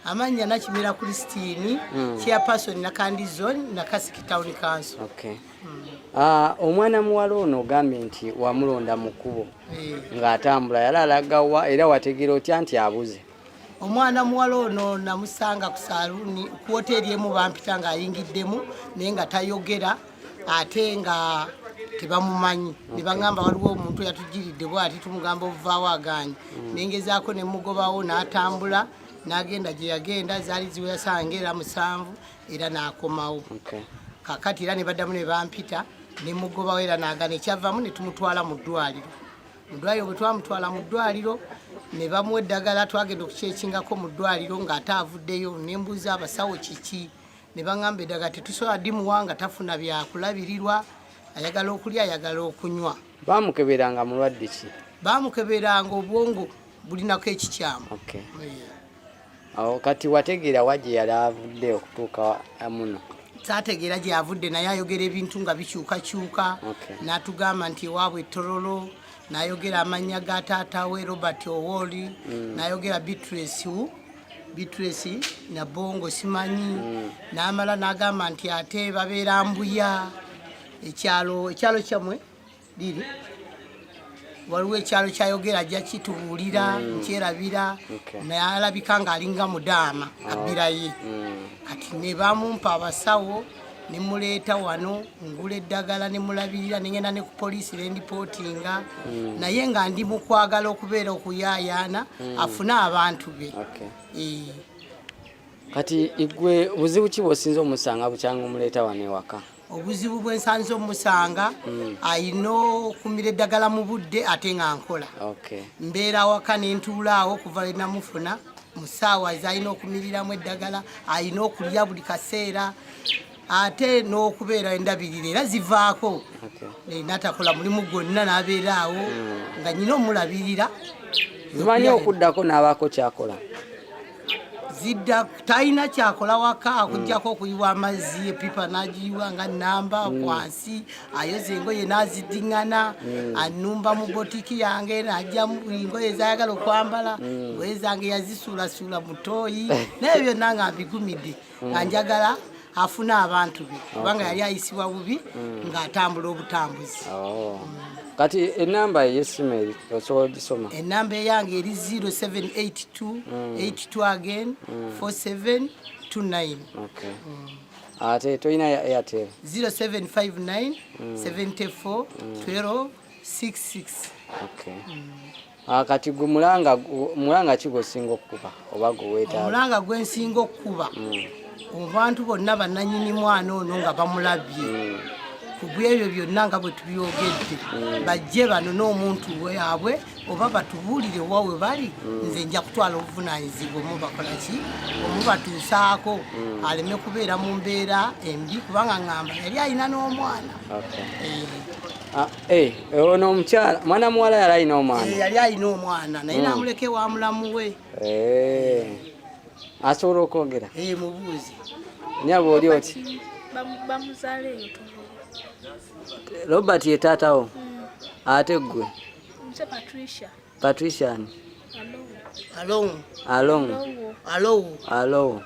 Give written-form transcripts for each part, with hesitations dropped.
Amannya Nakimera Christine, chairperson Nakandi Zone, Nakasiki Town Council. Okay. Ah, omwana muwala ono ogambye nti wamulonda mu kkubo ng'atambula, yali alagawa era wategeera otya nti abuze? Omwana muwala ono namusanga ku saluuni, ku woteeri emu bampita, ng'ayingiddemu naye nga tayogera ate nga tebamumanyi. Ne baŋŋamba waliwo omuntu eyatujiridde bwati, tumugamba ovaawo aganye. Nengezaako ne mugobawo, n'atambula n'agenda gye yagenda, zaali ziwera saawa nga era 7, era n'akomawo. Kakati era ne baddamu ne bampita, ne mugobawo era n'agana. Ekyavaamu ne tumutwala mu ddwaliro. Mu ddwaliro bwe twamutwala mu ddwaliro ne bamuwa eddagala. Twagenda okukyekingako mu ddwaliro ng'ate avuddeyo, ne mbuuza abasawo kiki, ne baŋŋamba eddagala tetusobola dimuwa nga tafuna byakulabirirwa, ayagala okulya, ayagala okunywa. Bamukeberanga mulwadde ki? Bamukeberanga obwongo bulinako ekikyamu. Awo kati wategeera wa gye yali avudde okutuuka muno? Saategeera gye yavudde, naye ayogera ebintu nga bikyukakyuka. N'atugamba nti ewaabwe Tororo, n'ayogera amannya ga taata we Robert Owori, n'ayogera Beatrice wu Beatrice Nabongo simanyi. N'amala n'agamba nti ate babeera Mbuya, ekyalo kyammwe liri waliwo ekyalo kyayogera ajja kitubuulira, nkyerabira. Naye alabika ng'alinga mudaama abbiraye. Kati ne bamumpa abasawo ne muleeta wano, ngula eddagala ne mulabirira, ne ngenda ne ku poliisi ne ndipootinga, naye nga ndi mu kwagala okubeera okuyaayaana afune abantu be. Kati igwe buzibu ki bw'osinza omusanga bukyanga omuleeta wano ewaka? Obuzibu bwe nsanze omusanga, ayina okumira eddagala mu budde ate nga nkola. Mbeera waka nentuula awo okuva lwe namufuna mu ssaawa zalina okumiriramu eddagala, ayina okulya buli kaseera, ate n'okubeera endabirira era zivaako. Natakola mulimu gwonna, n'abeera awo nga nyina omulabirira. Zimanyi okuddako n'abaako kyakola? Zidda, talina kyakola waka okugjako okuyiwa amazzi, epipa n'agiyiwa nga namba wansi, ayoza engoye n'azidiŋŋana, anumba mu botiki yange n'ajjamu buli ngoye zayagala okwambala. Ngoye zange yazisuulasuula mu toyi, naye byonna nga mbigumidde nga njagala afune abantu be, kubanga yali ayisibwa bubi ng'atambula obutambuzi. Oh. Kati enamba ey'essimu eri osobola ogisoma? Enamba eyange eri 0782 82 again 4729. Okay. Ate tolina ya Airtel? 0759 74 12 66. Okay. Ah, kati gwe mulanga ki gweosinga okukuba oba gwe weetaaga? Omulanga gwensinga okukuba, abantu bonna bannanyini mwana ono nga bamulabye ku bwebyo byonna nga bwe tubyogedde, bajje bano n'omuntu waabwe oba batubuulire wa we bali. Nze nja kutwala obuvunaanyizibwa omubakola ki, omubatuusaako, aleme kubeera mu mbeera embi, kubanga ŋŋamba yali alina n'omwana. Ah, ono omukyala mwana muwala yali alina omwana? Yali alina omwana, naye namuleka ewa mulamu we. Asobola okwogera? Mubuuzi. Nyaba, oli oti? Bamuzaala eyo Tororo. Robert ye taatawo? Ate gwe? Nze Patricia. Patricia ani? Alowo. Along? Alowo. Alowo. Alowo.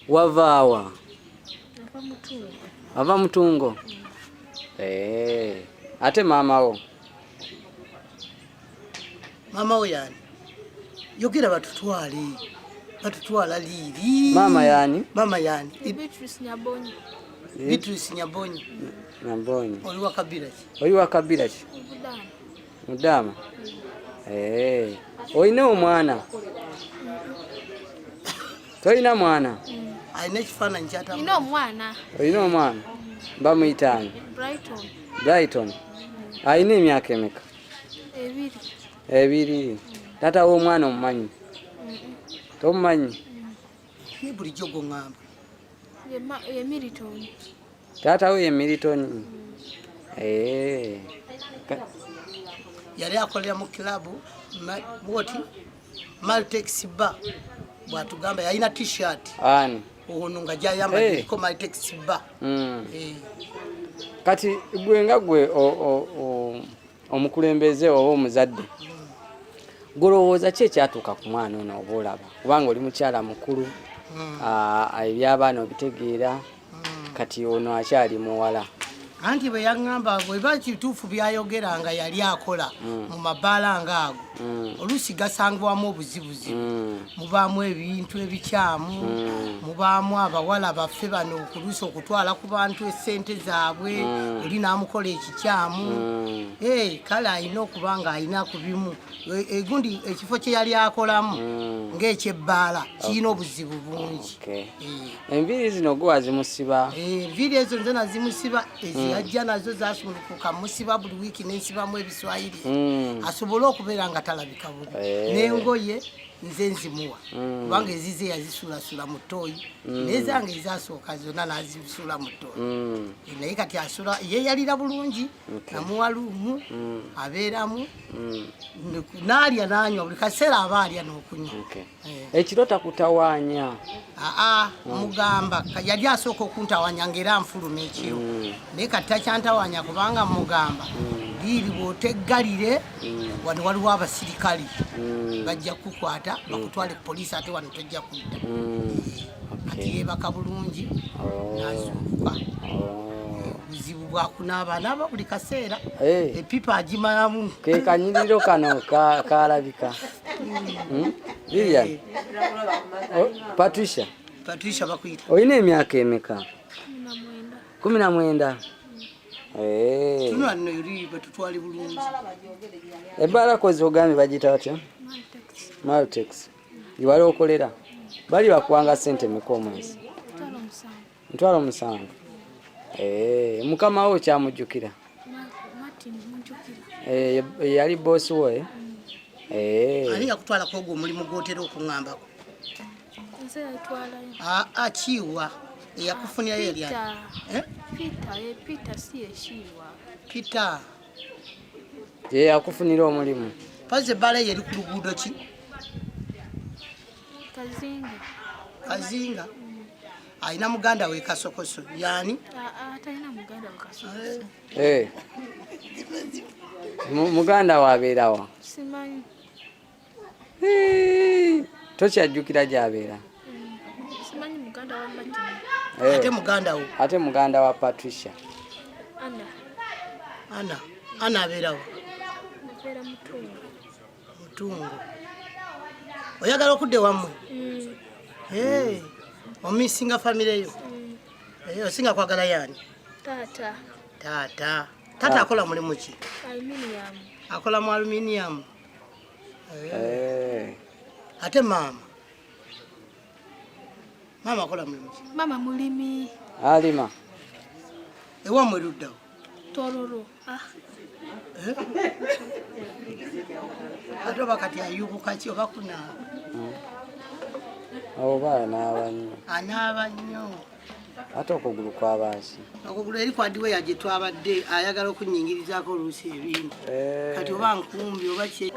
Wavaawa? Ava Mutungo. Ava Mutungo. Ate maama wo? Maama we yani? Yogera batutwale, batutwala liiri. Maama yani? Maama yani? Beatrice Nyabonyi. Beatrice Nyabonyi. Nyabonyi. Oli wa kabila ki? Oli wa kabila ki? Budaama. Mudaama. Olina omwana? Tolina mwana? Alina ekifaananyi kyatambula. Nina omwana. Olina omwana, bamuyitaani? Brighton. Brighton. Alina emyaka emeka? 2. 2. Taata w'omwana omumanyi? Tomumanyi? Ni bulijjo gwoŋŋamba. Ye Milton. Taata we ye Milton. Yali akolera mu kilabu woti Maltex Bar, bwatugamba yalina T-shirt. Ani? Ono nga gyayambadde Maltex Bar. Kati gwe nga gwe omukulembeze oba omuzadde, Golowooza ki ekyatuuka ku mwana ono oba olaba, kubanga oli mukyala mukulu, eby'abaana obitegeera, kati ono akyali muwala. Anti bwe yaŋŋamba bweba kituufu byayogera nga yali akola mu mabaala ngaago, oluusi gasangibwamu obuzibuzibu, mubaamu ebintu ebikyamu, mubaamu abawala baffe bano okuluusi okutwala ku bantu esente zaabwe, oli n'amukola ekikyamu. Kale alina okuba nga alina ku bimu egundi ekifo kye yali akolamu ng'ekyebbaala kirina obuzibu bungi. Enviiri zino gwe wazimusiba? Enviiri ezo nze nazimusiba, eziyajja nazo zasumulukuka, musiba buli wiiki nensibamu ebiswayiri asobole okubeera nga talabika bubi. N'engoye nze nzimuwa, kubanga ezize yazisuulasula mu ttooyi, n'ezange ezasooka zonna nazisuula mu ttooyi. Naye kati asula yeeyalira bulungi, namuwa luumu abeeramu, n'alya n'anywa, buli kaseera aba alya n'okunywa. Ekiro takutawaanya? Aa, mugamba yali asooka okuntawanya ng'era nfuluma ekiro, naye kati takyantawanya kubanga mugamba liiri bw'oteggalire wano waliwo abasirikale bajja kukukwata bakutwale ku poliisi, ate wano tojja kudda. Kati yeebaka bulungi n'azuukuka. Buzibu bwakunaaba, anaaba buli kaseera, epipa agimalamu. Ke kanyiriro kano kalabika. Lilian, Patricia. Patricia bakuyita. Olina emyaka emeka? 19. Tunula nno eri batutwale bulungi. Ebbaala kozi ogambye bagiyita batya? Maltex. Wali okolera? Bali bakuwanga ssente meka omwezi? 70,000. Mukama wo okyamujjukira? Yali boosi wo? Ani yakutwalako ogwo omulimu gw'otera okuŋŋambako? Nze yatwalayo. Aa, kiwa eyakufunirayo yali ani? Peter, Peter si yeshiwa. Peter. Ye yakufunira omulimu. Pazi ebbaala eyo eri ku luguudo ki? Kazinga. Kazinga. Alina muganda we Kasokoso. Yani? Atalina muganda we Kasokoso. Muganda we abeerawa? Simanyi. Tokyajjukira gy'abeera? Simanyi muganda wa Martin. Ate muganda wo? Ate muganda wa Patricia. Anna. Anna. Anna abeerawa? Abeera Mutungo. Mutungo. Oyagala okudda ewammwe? Omisinga famire yo? Osinga kwagala yaani? Taata. Taata. Taata akola mulimu ki? Aluminium. Akola mu aluminium. Ate maama? Maama akola mulimu ki? Maama mulimi. Alima. Ewammwe luddawo? Tororo. Ate oba kati ayubuka ki oba kunaaba? Oba anaaba nnyo. Anaaba nnyo. Ate okugulu kwabaaki? Okugulu eri kwadiweya gye twabadde ayagala okunyingirizaako oluusi ebintu. Kati oba nkumbi oba ki.